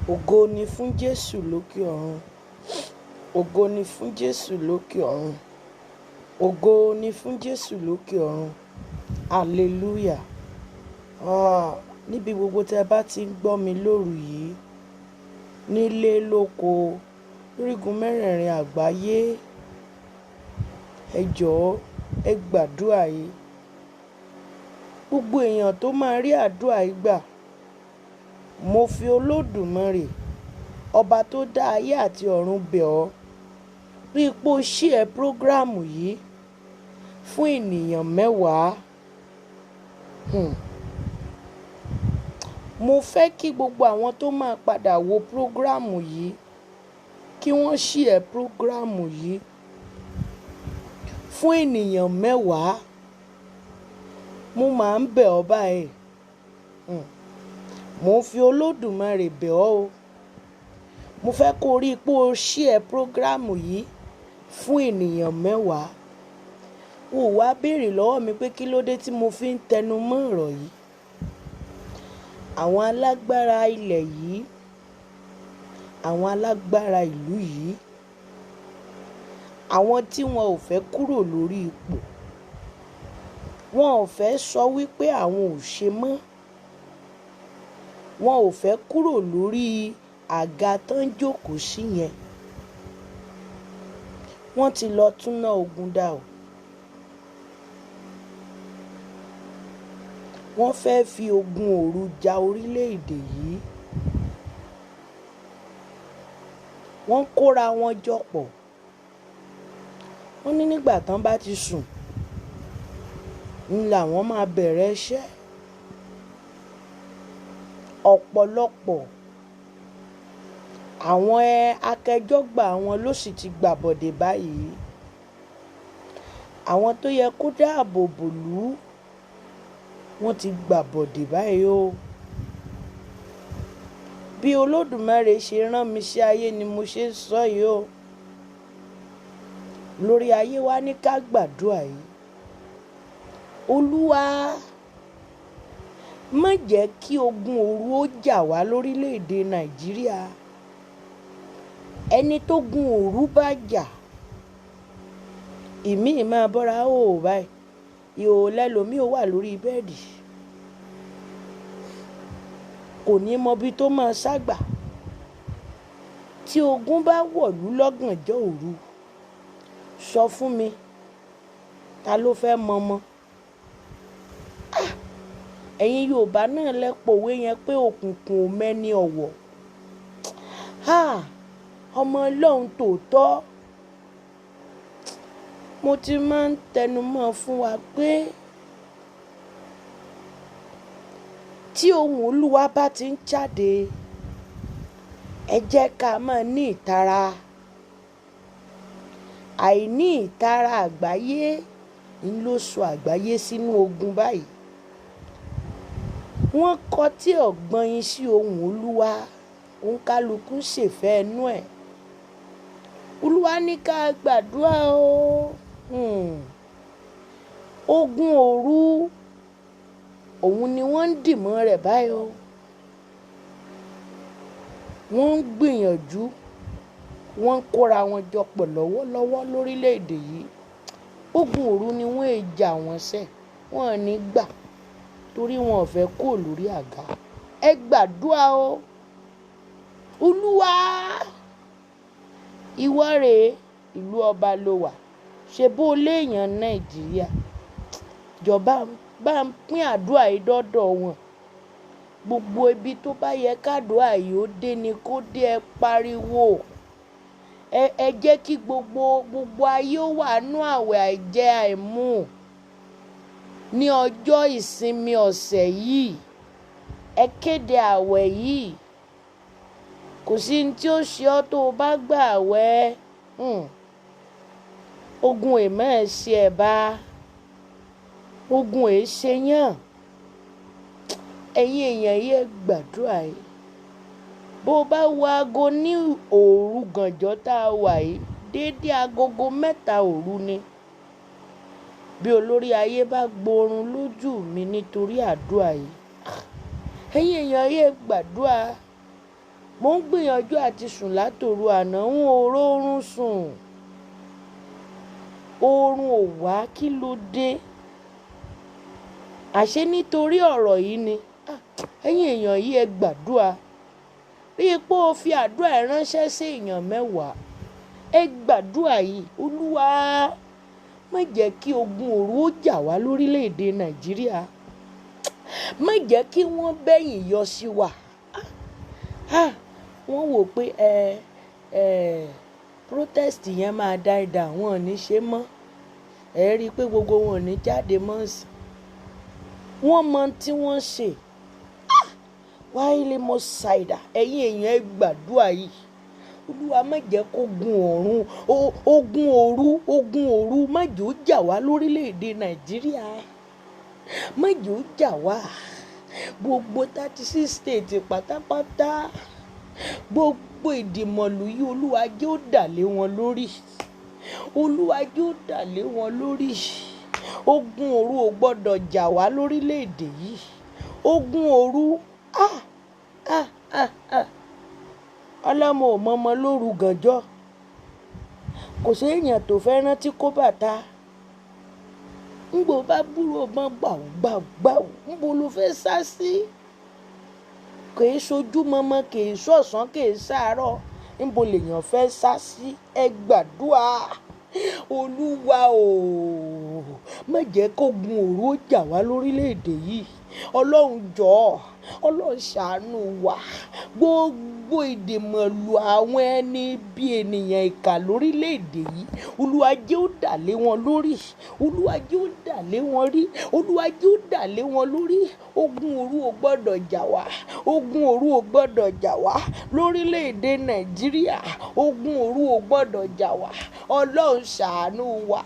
Ògo ni fún Jésù lókè ọ̀run. Ògo ni fún Jésù lókè ọ̀run. Ògo ni fún Jésù lókè ọ̀run. Hallelujah. Ah, níbi gbogbo tí ẹ bá ti ń gbọ́ mi lóru yìí, nílé lóko, lórígun mẹ́rẹ̀ẹ̀rin àgbáyé, ẹ jọ̀ọ́ ẹ gbàdúrà yìí. Gbogbo èèyàn tó máa rí àdúrà yìí gbà, mo fi Olódùmarè, ọba tó dá ayé àti ọ̀run bẹ̀ ọ́. Rí i pé o share program yìí fún ènìyàn mẹ́wàá. Mo fẹ́ kí gbogbo àwọn tó máa padà wo program yìí kí wọ́n share program yìí fún ènìyàn mẹ́wàá. Mo máa ń bẹ̀ ọ́ báyìí. Mo fi Olódùmarè bẹ̀ ọ́ o. Mo fẹ́ kó rí i pé o share program yìí fún ènìyàn mẹ́wàá. O wá béèrè lọ́wọ́ mi pé kí ló dé tí mo fi ń tẹnu mọ́ ọ̀rọ̀ yìí. Àwọn alágbára ilẹ̀ yìí, àwọn alágbára ìlú yìí, àwọn tí wọn ò fẹ́ kúrò lórí ipò, wọn ò fẹ́ sọ wípé àwọn ò ṣe mọ́, wọn ò fẹ́ kúrò lórí àga tó ń jókòó sí yẹn. Wọ́n ti lọ túná ogun dá o. Wọ́n fẹ́ fi ogun òru ja orílẹ̀-èdè yìí. Wọ́n kóra wọn jọ pọ̀. Wọ́n ní nígbà tán bá ti sùn, ń làwọn máa bẹ̀rẹ̀ iṣẹ́. Ọ̀pọ̀lọpọ̀ àwọn akẹjọ́gbà wọn ló sì ti gbàbọ̀dè báyìí. Àwọn tó yẹ kó dáàbò bòlú, wọ́n ti gbàbọ̀dè báyìí o. Bí Olódùmarè ṣe rán mi sí ayé ni mo ṣe ń sọ yìí o. Lórí ayé wa ní ká gbàdúrà yìí. Olúwa, má jẹ́ kí ogun òru ó jà wá lórílẹ̀-èdè Nàìjíríà. Ẹni tó gun òru bá jà, ìmí máa bọ́ra ó báyìí. Ìhòòhò lẹ́lòmí ó wà lórí bẹ́ẹ̀dì. Kò ní mọ ibi tó máa ságbà. Tí ogun bá wọ̀lú lọ́gànjọ́ òru, sọ fún mi, ta ló fẹ́ mọ mọ́? Ah! Ẹ̀yin Yorùbá náà lẹ pòwe yẹn pé òkùnkùn ò mẹ́ni ọ̀wọ̀. Ah! Ọmọ Ọlọ́run tòótọ́. Mo ti máa ń tẹnumọ́ fún wa pé tí ohùn Olúwa bá ti ń jáde, ẹ jẹ́ ká máa ní ìtara. Àìní ìtara àgbáyé ń ló sọ àgbáyé sínú ogun báyìí. Wọ́n kọ tí ọ̀gbọ́n yín sí ohùn Olúwa, òǹkálukú ṣèfẹ́ ẹnu ẹ̀. Olúwa ní ká gbàdúrà o. Ogun òru, òun ni wọ́n ń dìmọ́ rẹ̀ báyìí o. Wọ́n ń gbìyànjú, wọ́n ń kóra wọn jọ pọ̀ lọ́wọ́lọ́wọ́ lórílẹ̀-èdè yìí. Ogun òru ni wọ́n ń jà wọ́n sẹ́, wọ́n ò ní gbà torí wọn ò fẹ́ kúrò lórí àga. Ẹ gbàdúrà o. Olúwa, ìwọ rèé, ìlú ọba lo wà. Ṣé bó léèyàn Nàìjíríà? Jọ̀ọ́ bá ń pín àdúrà yìí dọ́dọ̀ wọn. Gbogbo ibi tó bá yẹ kádùá yìí ó dé ni kó dé, ẹ pariwo. Ẹ jẹ́ kí gbogbo ayé ó wà nú àwẹ̀ àìjẹ àìmu ní ọjọ́ ìsinmi ọ̀sẹ̀ yìí. Ẹ kéde àwẹ̀ yìí. Kò sí ohun tí ó ṣe ọ́ tó o bá gbà àwẹ̀. Ogun èémọ̀ ẹ ṣe ẹ bá. Ogun èé ṣe yàn. Ẹ̀yin èèyàn yìí ẹ gbàdúrà yìí. Bó o bá wo aago ní òru gànjọ́ tá a wà yìí, déédé agogo mẹ́ta òru ni. Bí olórí ayé bá gborun lójú mi nítorí àdúrà yìí. Ẹ̀yin èèyàn yìí ẹ gbàdúrà. Mo ń gbìyànjú àti sùn látòru àná, ń ò róorun sùn. Oorun ò wá, kí ló dé? Àṣé nítorí ọ̀rọ̀ yìí ni. Ẹ̀yin èèyàn yìí, ẹ gbàdúrà. Rí i pé o fi àdúrà ẹ ránṣẹ́ sí èèyàn mẹ́wàá. Ẹ gbàdúrà yìí, Olúwa, má jẹ́ kí ogun òru ó jà wá lórílẹ̀-èdè Nàìjíríà. Má jẹ́ kí wọ́n bẹ́yìn yọ sí wa. Wọ́n wò pé protest yẹn máa die down, wọ́n ò ní ṣe mọ́. Ẹ rí i pé gbogbo wọn ò ní jáde mọ́ ǹsìn. Wọ́n mọ tí wọ́n ṣe. Wáyé mo ṣàìdá. Ẹ̀yin èèyàn, ẹ gbàdúrà yìí. Olúwa, má jẹ́ kó ogun ọ̀run, ogun òru, ogun òru má jẹ́ ó jà wá lórílẹ̀-èdè Nàìjíríà. Má jẹ́ ó jà wá. Gbogbo 36 state pátápátá, gbogbo ìdìmọ̀lù yìí, Olúwa jẹ́ ó dà lé wọn lórí. Olúwa jẹ́ ó dà lé wọn lórí. Ogun òru ò gbọdọ̀ jà wá lórílẹ̀-èdè yìí. Ogun òru, ah, ah, ah, ah. Ọlọ́mọ ò mọ̀mọ́ lóru gànjọ́. Kò sí èèyàn tó fẹ́ rántí kó bàtà. Ńgbò bá gbúrò mọ́ gbàù gbàù gbàù, ńbo lo fẹ́ sá sí? Kì í ṣojú mọ́mọ́, kì í ṣọ̀sán, kì í ṣàárọ̀. Ńbo lèèyàn fẹ́ sá sí? Ẹ gbàdúrà. Olúwa o, má jẹ́ kó ogun òru ó jà wá lórílẹ̀-èdè yìí. Ọlọ́run jọ̀ọ́, Ọlọ́run ṣàánú wa. Gbogbo ìdìmọ̀lù àwọn ẹni bí ènìyàn ìkà lórílẹ̀-èdè yìí, Olúwa jẹ́ ó dà lé wọn lórí. Olúwa jẹ́ ó dà lé wọn rí. Olúwa jẹ́ ó dà lé wọn lórí. Ogun òru ò gbọdọ̀ jà wá. Ogun òru ò gbọdọ̀ jà wá lórílẹ̀-èdè Nàìjíríà. Ogun òru ò gbọdọ̀ jà wá. Ọlọ́run ṣàánú wa.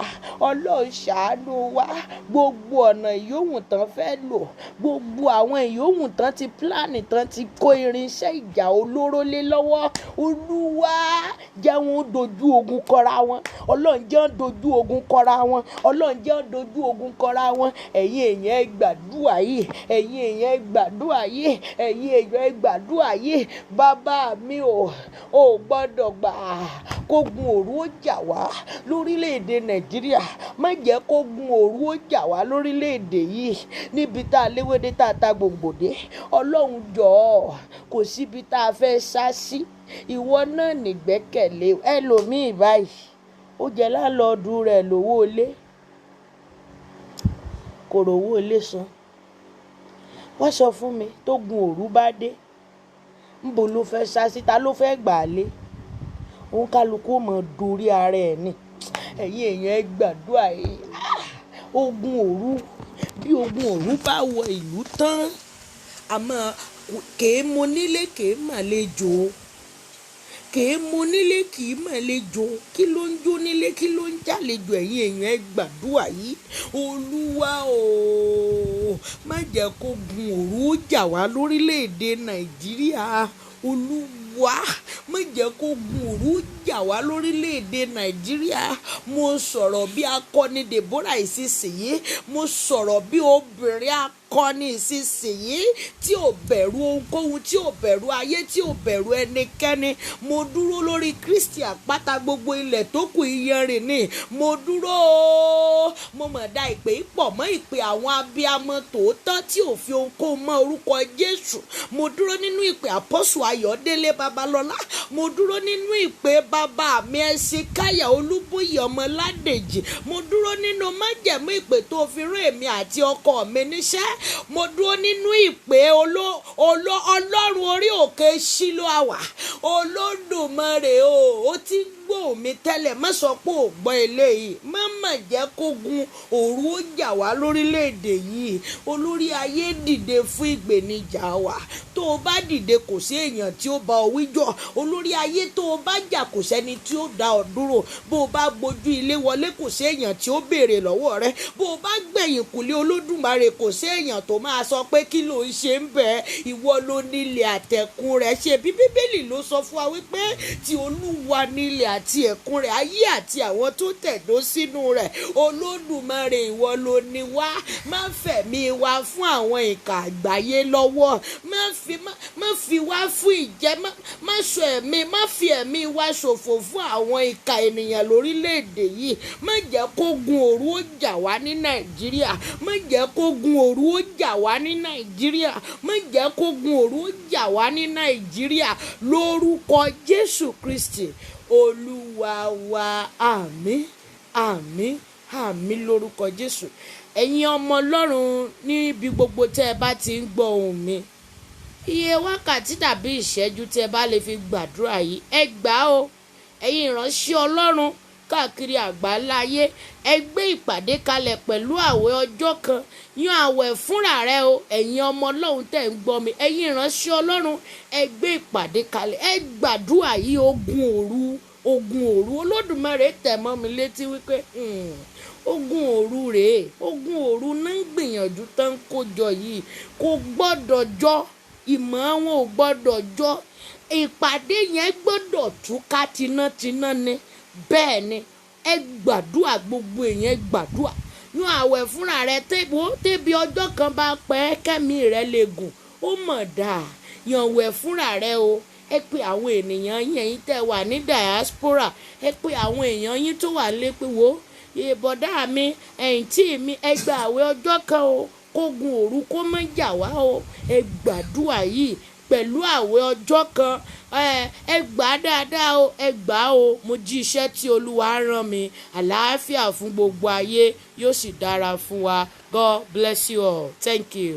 Ọlọ́run ṣàánú wa. Gbogbo ọ̀nà ìyóhùn tán fẹ́ lò, gbogbo àwọn ìyóhùn tán ti plan, tán ti kó irinṣẹ́ ìjà olóró lé lọ́wọ́, Olúwa jẹ́ wọn dojú ogun kọra wọn. Ọlọ́run jẹ́ wọn dojú ogun kọra wọn. Ọlọ́run jẹ́ wọn dojú ogun kọra wọn. Ẹ̀yin èèyàn, ẹ gbàdúrà yìí. Ẹ̀yin èèyàn, ẹ gbàdúrà yìí. Ẹ̀yin èèyàn, ẹ gbàdúrà yìí. Bàbá mi ò, ò gbọdọ̀ gbà kógun òru ó jà wá lórílẹ̀-èdè Nàìjíríà. Má jẹ́ kógun òru ó jà wá lórílẹ̀-èdè yìí. Níbi tá a léwédé tá a ta gbòǹgbòdé. Ọlọ́run jọ̀ọ́, kò síbi tá a fẹ́ sá sí. Ìwọ náà nìgbẹ́kẹ̀lé. Ẹlòmíì báyìí, ó jẹ landlord rẹ̀ lówó ilé. Kò rówó ilé san. Wá sọ fún mi, tógun òru bá dé, ńbo ló fẹ́ sá sí? Ta ló fẹ́ gbà á lé? Òǹkálukú ó mọ dorí ara ẹ̀ ni. Ẹ̀yin èèyàn, ẹ gbàdúrà yìí. Ogun òru, bí ogun òru bá wọ ìlú tán, àmọ́ kèé mo nílé, kèé mà lejò. Kèé mo nílé, kì í mà lejò. Kí ló ń jó nílé? Kí ló ń jàlejò? Ẹ̀yin èèyàn, ẹ gbàdúrà yìí. Olúwa o, má jẹ́ kó ogun òru ó jà wá lórílẹ̀-èdè Nàìjíríà. Olúwa, má jẹ́ kó ogun òru ó jà wá lórílẹ̀-èdè Nàìjíríà. Mo sọ̀rọ̀ bí akọni Deborah ìsinsìnyí. Mo sọ̀rọ̀ bí obìnrin akọni ìsinsìnyí tí ò bẹ̀rù ohunkóhun, tí ò bẹ̀rù ayé, tí ò bẹ̀rù ẹnikẹ́ni. Mo dúró lórí Kristi àpáta, gbogbo ilẹ̀ tó kù iyanrìn ni. Mo dúró. Mo mọ̀ dá ìpè pọ̀ mọ́ ìpè àwọn abiyamọ tòótọ́ tí ò fi ohunkóhun mọ́ orúkọ Jésù. Mo dúró nínú ìpè Àpọ́sù Ayọ̀délé Babalọ́lá. Mo dúró nínú ìpè bàbá mi Ẹ̀sìnkáyà Olúbóyè Ọmọládèjì. Mo dúró nínú májẹ̀mú ìpè tó fi rán èmi àti ọkọ mi níṣẹ́. Mo dúró nínú ìpè Ọlọ́run orí òkè Ṣílò àwà. Olódùmarè o, ó ti ń gbóhùn mi tẹ́lẹ̀, má sọ pé ò gbọ́ eléyìí. Má mà jẹ́ kógun òru ó jà wá lórílẹ̀‐èdè yìí. Olórí ayé, dìde fún ìgbènijà wa. Tó o bá dìde, kò sí èèyàn tí ó bá ọ wíjọ́. Olórí ayé, tó o bá jà, kò sẹ́ni tí ó dá ọ dúró. Bó o bá gbójú ilé wọlé, kò sí èèyàn tí ó béèrè lọ́wọ́ rẹ. Bó o bá gbẹ̀yìn kùlé Olódùmarè, kò sí èèyàn tó máa sọ pé kí ló ń ṣe ń bẹ̀. Ìwọ ló nílẹ̀ àtẹ̀kùn rẹ̀. Ṣe bí Bíbélì ló sọ fún wa wípé tí Olúwa nílẹ̀ àti ẹ̀kún rẹ̀, ayé àti àwọn tó tẹ̀dó sínú rẹ̀. Olódùmarè, ìwọ ló ní wá. Má fẹ̀mí wa fún àwọn ìkà àgbáyé lọ́wọ́. Má fi má Má fi wá fún ìjẹ, má sọ ẹ̀mí, má fi ẹ̀mí wa ṣòfò fún àwọn ìka ènìyàn lórílẹ̀‐èdè yìí. Má jẹ́ kógun òru ó jà wá ní Nàìjíríà. Má jẹ́ kógun òru ó jà wá ní Nàìjíríà. Má jẹ́ kógun òru ó jà wá ní Nàìjíríà, lórúkọ Jésù Kristi Olúwa wa. Àmín, àmín, àmín lórúkọ Jésù. Ẹ̀yin ọmọ Ọlọ́run, níbi gbogbo tẹ́ ẹ bá ti ń gbọ́ ohùn mi, iye wákàtí tàbí ìṣẹ́jú tẹ́ ẹ bá lè fi gbàdúrà yìí, ẹ gbà á o. Ẹ̀yin ìránṣẹ́ Ọlọ́run káàkiri àgbáláyé, ẹ gbé ìpàdé kalẹ̀ pẹ̀lú àwẹ̀ ọjọ́ kan. Yan àwẹ̀ fúnra rẹ o. Ẹ̀yin ọmọ Ọlọ́run tẹ̀ ń gbọ́ mi, ẹ̀yin ìránṣẹ́ Ọlọ́run, ẹ gbé ìpàdé kalẹ̀, ẹ gbàdúrà yìí. Ogun òru, ogun òru, Olódùmarè tẹ̀ mọ́ mi létí wípé ogun òru rèé. Ogun òru náà ń gbìyànjú tán kó jọ yìí, kò gbọ́dọ̀ jọ, ìmọ̀ wọn ò gbọ́dọ̀ jọ. Ìpàdé yẹn gbọ́dọ̀ túká tinátiná ni. Bẹ́ẹ̀ ni, ẹ gbàdúrà, gbogbo èèyàn, ẹ gbàdúrà. Yan àwẹ̀ fúnra rẹ. Tẹ́bi ọjọ́ kan bá pẹ́, kẹ́mi rẹ lè gùn, ó mọ̀ dáa. Yan àwẹ̀ fúnra rẹ o. Ẹ pé àwọn ènìyàn yín, ẹ̀yin tẹ́ wà ní diaspora, ẹ pé àwọn èèyàn yín tó wà lé pé, "Wo ìbọ̀dá mi, ẹ̀yìn tí mi, ẹ gba àwẹ̀ ọjọ́ kan o, kógun òru kó má jà wá o." Ẹ gbàdúrà yìí pẹ̀lú àwẹ̀ ọjọ́ kan. Ẹ gbà á dáadáa o, ẹ gbà á o. Mo jí iṣẹ́ tí Olúwa rán mi. Àlàáfíà fún gbogbo ayé, yóò sì dára fún wa. God bless you all. Thank you.